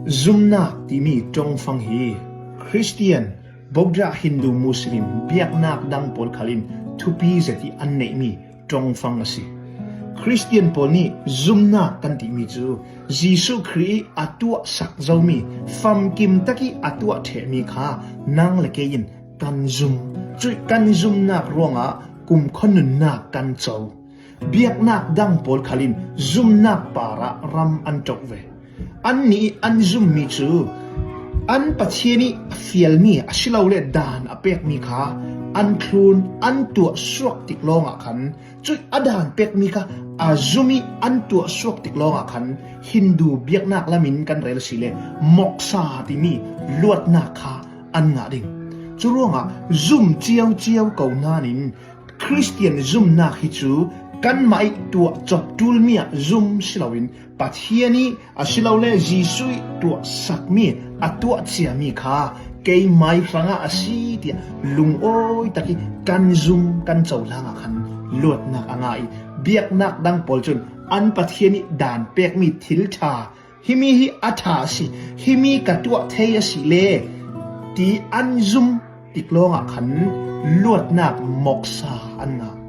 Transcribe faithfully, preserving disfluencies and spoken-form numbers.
Zumnak timi ṭongfang hi Khristian, Buddha, Hindu, Muslim, biaknak dang pawl khalin thupi zet ih an neihmi ṭongfang a si. Khristian pawl nih zumnak kan timi cu Jesuh Khrih ih a tuahsak zomi, famkim takih a tuah ṭhehmi kha nang le kei in kan zum. Cuih kan zumnak ruangah kumkhua nunnak kan co. Biaknak dang pawl khalin zumnak parah ram an ṭoh ve. Annih ih an zummi cu an Pathian ih a fialmi, asilole daan a pekmi kha an thlun, an tuahsuak tik lawngah khan, cuih a daan pekmi kha a zum ih an tuahsuak tik lawngah khan Hindu biaknak lamin kan rel asile moksa timi luatnak kha an ngah ding. Curuangah zum ciauciau ko nain Khristian zumnak hi cu kanmah ih tuah cop ṭulmi ah zum si loin Pathian ih asilole Jesuh ih tuahsakmi, a tuah ciami kha keimai hrangah a si tiah lungawi takih kan zum kan cohlang ah khan luatnak a ngah ih biaknak dang pawl cun an Pathian ih daan pekmi thil ṭha, himi hi a ṭha a si, himi ka tuah thei a si le ti an zum tik lawngah khan luatnak moksa an ngah.